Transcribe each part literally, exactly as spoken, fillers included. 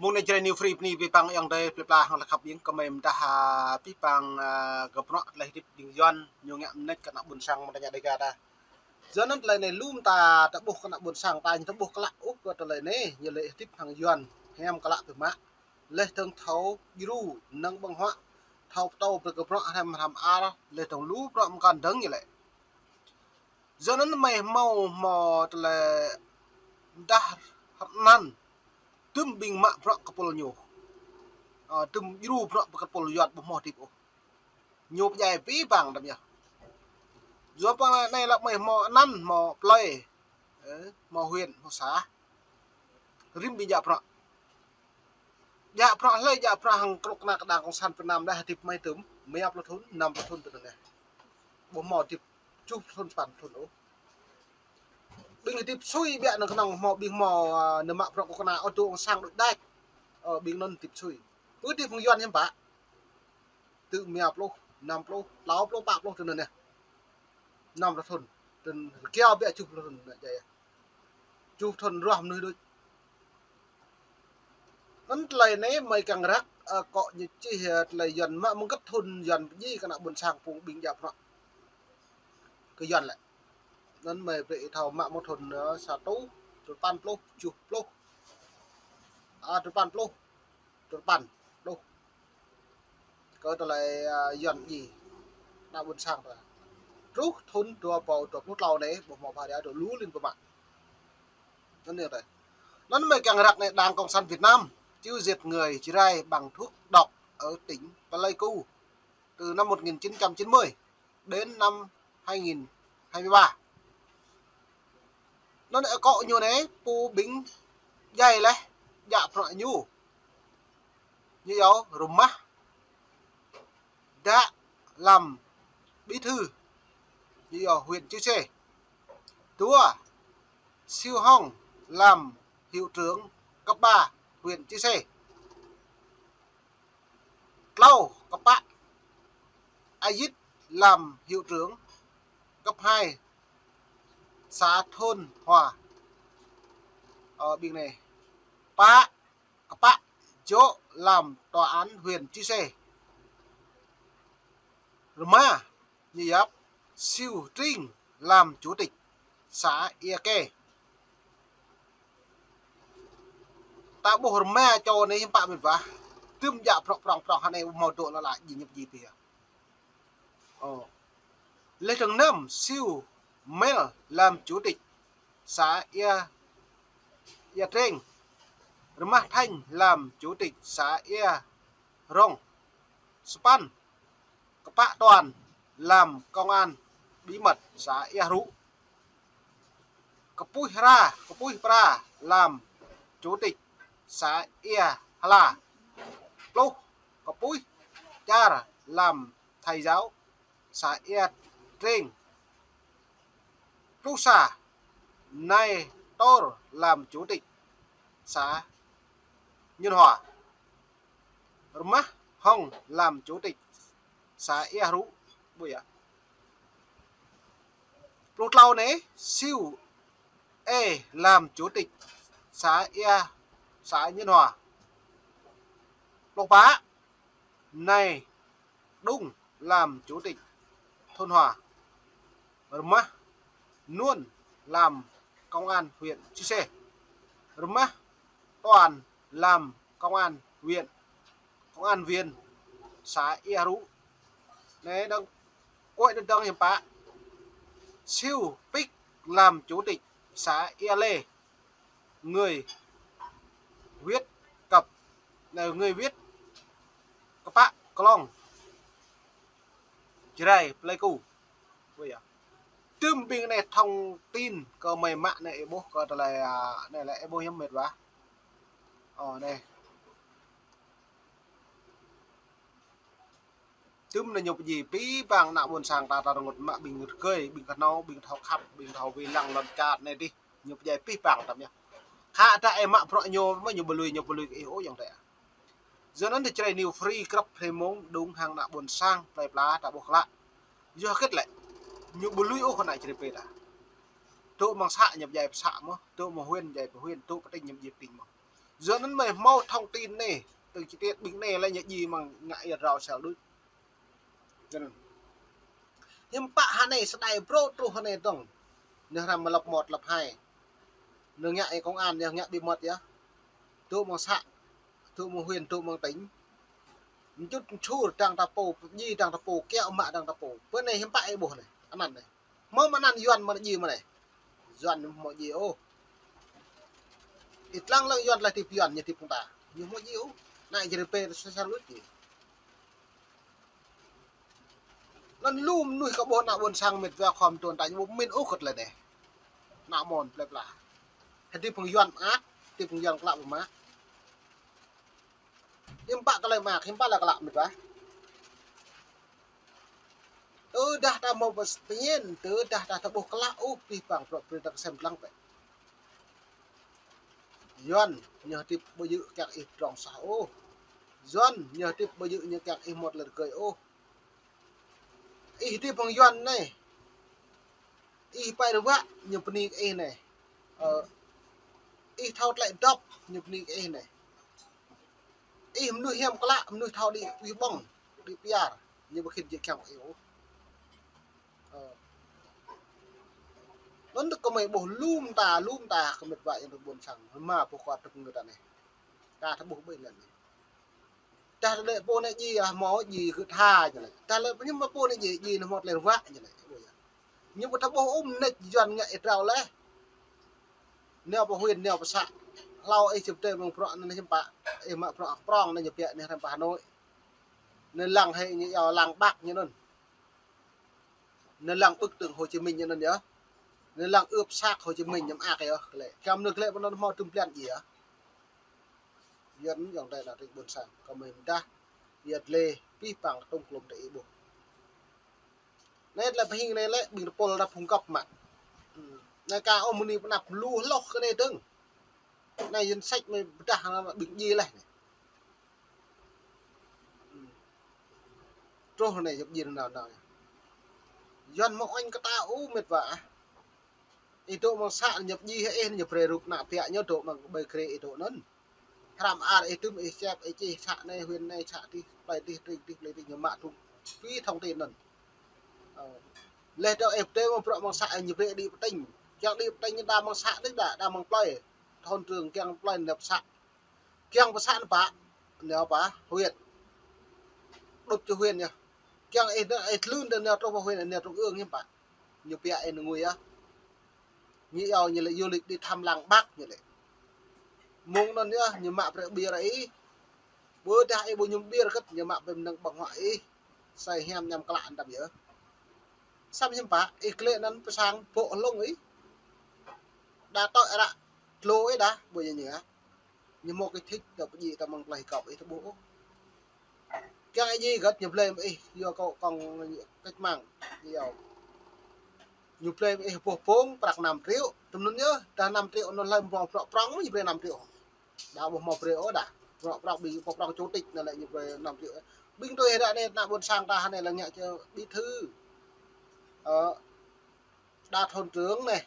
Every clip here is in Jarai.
Mơ̆ng anai Jrai New Free bơni abih bang ayŏng adơi plơi pla hăng lăk khăp biă kơ mơi mơdah, a, abih bang, a, kơ bruă tơlơi hơdip ƀing Yuan ñu ngă mơneč kơ ană ƀôn sang mơ̆ng tơngia Dega ta. Yua anŭn tơlơi anai lŏm ta ta ƀuh kơ ană ƀôn sang ta ñu ta ƀuh klă ôh kơ tơlơi anai, ñu lĕ hơdip hăng Yuan hiam klă biă mă. Laih dơ̆ng thâo djru mơnơ̆ng ƀơ̆ng huă, thâo pơtô brơi kơ bruă hrăm hrăm ar, laih dơ̆ng lu bruă mơkăn dơ̆ng ñu lĕ. Yua anŭn mơi hmâo hmâo tơlơi mơdah rơnăn, tơm ƀing mă bruă kơ pôl ñu. Ơ, tơm djru bruă kơ pôl Yuan ƀu hmâo hơdip ôh. Ñu pơdjai abih bang tơm yơh. Yua pơ anai lăp mơi hmâo anăn, hmâo plơi, ơ, hmâo huyện, hmâo xã. Rĭm ƀing djă bruă. Djă bruă hlơi, djă bruă hăng kơnuk kơna kơ đảng cộng sản Việt Nam đah hơdip mơi tơm, mơyap pluh thŭn, năm pluh thŭn tơl anai. Ƀu hmâo hơdip tơjuh pluh thŭn, sapăn pluh thŭn ôh. Ƀing hơdip sui biă anŭn kơnơ̆ng hmâo ƀing hmâo, a, nao mă bruă kơnuk kơna ô tô ong sang đôč đač. Ơ, ƀing anŭn hơdip sui. Pơ hơdip hăng Yuan hiam pă. Tơl mơyap pluh, năm pluh, klâo pluh, pă pluh tơl anai. Năm pluh thŭn. Tơl kiaŏ biă tơjuh pluh thŭn anai jai. Tơjuh thŭn ruah mơnuih đôč. Anŭn tơlơi anai mơi kiăng răk, ơ, akŏ ñu čih, ơ, tơlơi Yuan mă mơ̆ng kơ thŭn Yuan pơdjai kơ ană ƀôn sang phung ƀing djă bruă kơ Yuan lĕ. Anŭn mơi brơi ih thâo mă mơ̆ng thŭn, ơ, sa rơtuh, tơl sapăn pluh, tơjuh pluh. A, tơl sapăn pluh. Tơl sapăn pluh. Kơ tơlơi, a, Yuan pơdjai ană ƀôn sang ta. Truh thŭn dua rơbâo dua pluh klâo anai, ƀu hmâo pha ria dŏ lu lin pơmă. Anŭn yơh tơi. Anŭn mơi kiăng răk anai Đảng Cộng sản Việt Nam tiêu diệt người Jrai bằng thuốc độc ở tỉnh Pleiku từ năm một nghìn chín trăm chín mươi đến năm hai nghìn hai mươi ba. Anŭn akŏ ñu anai pô ƀing djai laih djă bruă ñu. Ñu iâu Rơmah Đă làm bí thư, ñu iâu huyện Chư Sê. Dua, Siu Hong làm hiệu trưởng cấp ba huyện Chư Sê. Klâo, Kpă Ayit làm hiệu trưởng cấp hai xã Thôn Hòa. Ơ, ƀing anai. Pă, Kpă Jŏ làm tòa án huyện Chư Sê. Rơma, ñu yap Siu Tring làm chủ tịch xã Ia Ke. Ta ƀuh rơma čô anai hiư̆m pă mĕt wa. Tơm djă prŏng prŏng prŏng hơnai ƀu hmâo dŏ lă lă djai ñu pơdjai pih. Ơ. Laih dơ̆ng năm, Siu Mel làm chủ tịch xã Ia, Ia Treng. Rơmah Thanh làm chủ tịch xã Ia Rong. Sapăn, Kpă Toàn làm công an bí mật xã Ia Rŭ. Kpuih Hra, Kpuih Pra làm chủ tịch xã Ia Hla. Pluh, Kpuih Čar làm thầy giáo xã Ia Treng. Pluh sa, Nai Tor làm chủ tịch xã Nhân Hòa. Rơmah Hong làm chủ tịch xã Ia Rŭ. Ƀu yơh. Pluh klâo anai, Siu E làm chủ tịch xã Ia, xã Nhân Hòa. Pluh pă, Nai Đung làm chủ tịch thôn Hòa. Rơmah Nuôn làm công an huyện Chư Sê. Rơmah Toàn làm công an huyện, công an viên xã Ia Rŭ. Anai dơ̆ng, kuai dơ̆ng dơ̆ng hiư̆m pă. Siu Pik làm chủ tịch xã Ia Lê. Người viết kăp, anai, người viết Kpă Klong, Jrai Pleiku. Ơ yơh. Tơm ƀing anai thông tin kơ mơi mă anai ih ƀuh kơ tơlơi, a, anai lĕ ih ƀuh hiư̆m mĕt wa. Ơ, anai. Tơm anai ñu pơdjai abih bang ană ƀôn sang ta, ta rơngot mă ƀing rơgơi, ƀing kơhnâo, ƀing thâo khăp, ƀing thâo wai lăng lŏn čar anai dih. Ñu pơdjai abih bang tơm yơh. Khă dah ih mă bruă ñu, mơ̆ ñu ƀu lui, ñu ƀu lui kơ ih ôh ayŏng adơi. Yua anŭn tơ Jrai New Free grăp hrơi mông đŭng hăng ană ƀôn sang plơi pla ta ƀuh klă. Yua hơget lĕ? Ñu ƀu lui ôh kơ ană Jrai pơ ta. Dŏ mơ̆ng să ñu pơdjai pơ să mơ̆n, dŏ mơ̆ng huyện djai pơ huyện, dŏ pơ tỉnh ñu pơdjai pơ tỉnh mơ̆n. Yua anŭn mơi hmâo thông tin anai, tơlơi chi tiết ƀing anai lĕ ñu djai mơ̆ng ngă ia rao sel đôč. Yua anŭn. Hiư̆m pă hơnai sơdai brô truh hơnai dơ̆ng. Ñu hrăm mơ̆ lăp một, lăp hai. Ñu ngă ia công an, ñu ngă bí mật ia. Dŏ mơ̆ng xã, dŏ mơ̆ng huyện, dŏ mơ̆ng tỉnh. Mčŭt mčur dăng ta pô, djai dăng ta pô, kiaŏ mă dăng ta pô. Bơ anai hiư̆m pă ih ƀuh anai, anăn anai. Hmâo mơ̆ng anăn Yuan mơ̆n djai mơ̆n anai. Yuan hmâo djai ôh. Ih lăng lăng Yuan tơlơi hơdip Yuan ñu hơdip hăng ta. Ñu hmâo djai ôh. Anai jơrê pê sel đôč djai. Anŭn lu mơnuih kơ ƀuh ană ƀôn sang mĕt wa khua mơtuan ta ñu ƀu pơmĭn ôh kơ tơlơi anai. Ană mơ̆n plơi pla. Hơdip hăng Yuan mơak, hơdip hăng Yuan klă mơak. Hiư̆m pă tơlơi mơak, hiư̆m pă tơlơi klă mĕt wa. Tơdah ta hmâo pơñen, tơdah ta ƀuh klă ôh, pih pang prŏ prŏ ta kơsem lăng bĕ. Yuan ñu hơdip ƀu djơ̆ kiăng ih pơdrŏng sah ôh. Yuan ñu hơdip ƀu djơ̆ ñu kiăng ih mơ̆t lĕ rơgơi ôh. Ih hơdip hăng Yuan anai. Ih pai rơwă ñu bơni kơ ih anai. Ơ, ih thâo tơlơi dŏp ñu bơni kơ ih anai. Ih mơnuih hiam klă, mơnuih thâo đĭ pih ƀơ̆ng, đĭ piar, ñu ƀu khĭn jĕ kiăng ih ôh. Ơ. Anŭn tơ kơmơi ƀuh lŏm ta, lŏm ta kơ mĕt wa yang tơ ƀôn sang, hơma ƀuh kơ tơpơ̆ng ngơ ta anai. Ta thâo ƀuh ƀơi lŏn anai. Tơdah lĕ pô anai djai lah hmâo djai gơ̆ tha ñu lĕ. Tơdah lĕ pô ñu mă pô anai djai, djai ñu hmâo tơlơi rơwă ñu lĕ. Ñu ƀu thâo ƀuh ôh mơneč Yuan ngă ia rao leh. Nao pơ huyện, nao pơ xã. Hlâo ih čơp tơi mơ̆ng prŏ anŭn hiư̆m pă. Ih mă prŏ prŏng anŭn ñu piă anai hrăm pơ Hà Nội. Anai lăng hơi ñu iâu lăng Bác ñu anŭn. Anai lăng bức tượng Hồ Chí Minh ñu anŭn yơh. Anai lăng ướp xác Hồ Chí Minh ñu mơak yơh. Kơ lĕ. Kiăng anŭn kơ lĕ pơ anŭn hmâo tơm blan djai yơh. Yuan yŏng tơi ană tring ƀôn sang, kơmơi mơdah, ia tơlơi pih pang tơ̆ng klŏm tơ ih ƀuh. Anai tơlơi pơhing anai lĕ, ƀing tơpul ră phung găp mă. Hmm. Anai ka ôh mơni pơnăp lu hloh kơ anai dơ̆ng. Anai danh sách mơi pơdah anai ƀing djai leh anai. Hmm. Truh anai djai nao nao. Yuan hmâo oanh kơ ta ôh mĕt wa ah. Ih dŏ mơ̆ng xã ñu djai hĭ ih, ñu brơi rup ană piă ñu dŏ mơ̆ng ƀơi grê ih dŏ anŭn. Hrăm ar ih tŭm ih čep ih čih xã anai, huyện anai, xã adih, plơi adih, tring adih, plơi adih ñu mă tŭm. Pih thông tin anŭn. Ơ. Leh dŏ ih pơdơi mơ̆ng prŏ mơ̆ng xã ñu brơi đĭ pơtĭng. Kiăng đĭ pơtĭng ñu đa mơ̆ng xã đĭ đa, đa mơ̆ng plơi. Thôn trưởng kiăng plơi nao pơ xã. Kiăng pơ xã anŭn pă, nao pơ huyện. Đŭp čô huyện yơh. Kiăng ih, ih tlưn tơ nao truh pơ huyện, nao trung ương hiư̆m pă. Ñu piă ih ngui yơh. Ñu iâu ñu lĕ du lịch đi thăm làng Bác ñu lĕ. Mơ̆ng anŭn yơh, ñu mă brơi ƀiă ră ih. Ƀôdah ih ƀu mơñum ƀiă rơkơt, ñu mă brơi mơnơ̆ng ƀơ̆ng huă ih. Asơi hiam mơñam klă anăm yơh. Samơ̆ hiư̆m pă, ih klĕ anŭn pơ sang pŏk hlŏng ih. Đa tŏ ră tlô ih đa, ƀu djơ̆ ñu ah. Ñu hmâo kơ thĭt tơ pơdjai tơ mơ̆ng plơi kŏp ih tơ ƀuh ôh. Kiăng ih djai hơgĕt ñu blơi mơ̆ ih, yua kơ kông cách mạng, yua. Ñu blơi mơ̆ ih boh pông prăk năm triệu, tơm anŭn yơh, tơdah năm triệu anŭn hlơi mơ̆ prŏng prŏng ñu brơi năm triệu. Đa ƀu hmâo brơi ôh đa. Prŏng prŏng ƀing, prŏng prŏng chủ tịch anŭn lĕ ñu brơi năm triệu. Ƀing tui ră anai ană ƀôn sang ta anai lĕ ngă čơ bí thư. Ơ, đa thôn trưởng anai.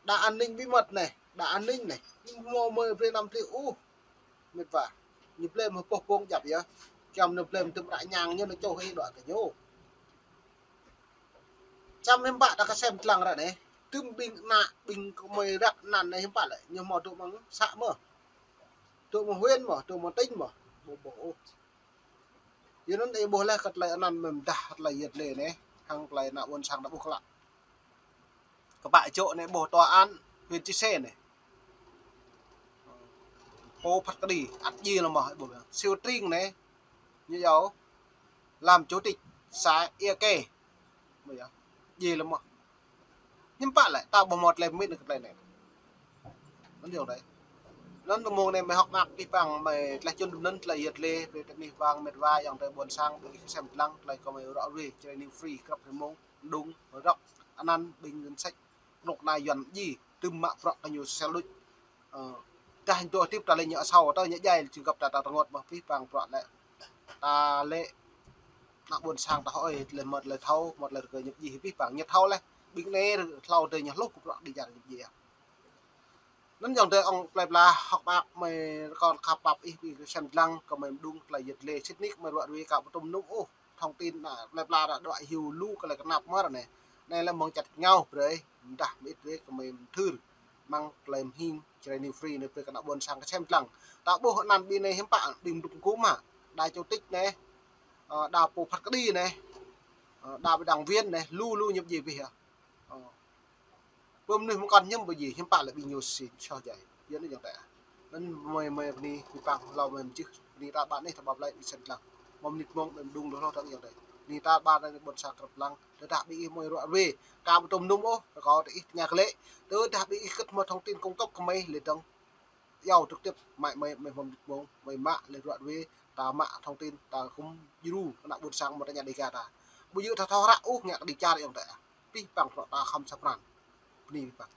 Đa an ninh bí mật anai, đa an ninh anai. Ñu hmâo mơi brơi năm triệu ôh. Mĕt wa. Ñu blơi mơ̆ boh pông djăp yơh. Kiăng ñu blơi mơ̆ tơm ră ñang ñu, ñu čoh ih đuaĭ kơ ñu. Čăm hiư̆m pă ta kơsem tơlăng ră anai. Tơm ƀing ană, ƀing kơmơi răk anăn anai hiư̆m pă lĕ. Ñu hmâo dŏ mơ̆ng xã mơ̆. Dŏ mơ̆ng huyện mơ̆, dŏ mơ̆ng tỉnh mơ̆. Ƀu ƀuh ôh. Yua anŭn ih ƀuh leh kơ tơlơi anăn mơ̆n dah tơlơi yơh tơlơi anai, hăng tơlơi ană ƀôn sang ta ƀuh klă. Kơpă čô anai ƀuh tòa án huyện Chư Sê anai. Pô phat kơđi, ăt djai lơ̆m mơ̆ ih ƀuh. Siu Tring anai, ñu iâu làm chủ tịch xã Ia Kê. Ƀuh yơh, djai lơ̆m mơ̆. Hiư̆m pă lĕ, ta ƀu hmâo tơlơi pơmĭn kơ tơlơi anai. Anŭn yơh đơi. Anŭn mơ̆ng anai mơi hơ̆k mơak pih pang mơi tlaih čun tơm anŭn tơlơi yơh tơlơi, brơi tơ anih bang mĕt wa ayŏng adơi ƀôn sang, brơi kơsem tơlăng tơlơi kơmơi ră ruai, Jrai News Free, krăp rơmông, đŭng, rơ̆k, anăn, ƀing ngân sách, kơnuk kơna Yuan djai, tơm mă bruă kơ ñu sel đôč. Ơ, tơdah ñu dŏ hơdip ta lĕ ñu asâo, tơdah ñu djai, jing găp ta ta rơngot mơ̆ pih pang bruă lĕ. Ta lĕ, ană ƀôn sang ta hơi, lĕ mơ̆t lĕ thâo, mơ̆t lĕ rơkơi ñu djai pih pang, ñu thâo leh, ƀing anai hlâo adơi ñu hluh kơ bruă đĭ čar ñu djai. Anŭn yŏng tơ ŏng plơi pla hŏk mơak mơi rơkâo khăp pap ih ƀing kơsem lăng kơ mơi mơđung tơlơi yơh lĕ sĭt nik mơi ruă ruê ka ƀu tŭm nŭm ôh. Thông tin anai plơi pla đa đuaĭ hyu lu kơ lĕ kơnăp mơ̆r anai. Anai lĕ mơ̆ng čăt ngao brơi, mơdah mơit brơi kơ mơi mơthưr. Mơ̆ng tơlơi mơhing Jrai New Free anai brơi kơ ană ƀôn sang kơsem lăng. Ta ƀuh anăn ƀing anai hiư̆m pă, ƀing mơdŭk gum hă. Đa chủ tịch anai, ơ, đa pô phat kơđi anai, ơ, đa ƀing đảng viên anai, lu lu ñŭp djai bih yơh. Ơ. Pơm mơnuih mơkŏn hiư̆m ƀu djai, hiư̆m pă lĕ ƀing ñu sĭt soh djai. Yua anŭn yŏng tơ. Anŭn mơi mơi bơni ƀing păng hlâo mơi mơjưh, bơni ta ƀă anai ta ƀă plơi ƀing sem lăng. Mơ̆ng mơnit mơ̆ng mơi mơđung lu hlâo tơ̆ng yŏng tơ. Bơni ta ƀă anai ƀôn sang krăp lăng, tơdah ƀing ih mơi ruă ruê. Ka ƀu tŭm nŭm ôh, rơkâo tơ ih tơña kơ lĕ. Tơdah ƀing ih kơ̆t mơ̆ thông tin cung cấp kơ mơi lĕ dơ̆ng. Iâu trực tiếp mơi mơi mơi mơ̆ng mơnit mơ̆ng mơi mă lĕ ruă ruê, ta mă thông tin, ta gum djru kơ ană ƀôn sang mơ̆ tơña Dega ta. Ƀu djơ̆ ta thâo hră ôh ngă kơ đi čar yŏng tơ. Pih păng prŏ ta khŏm sa pran. Bơni pih păng.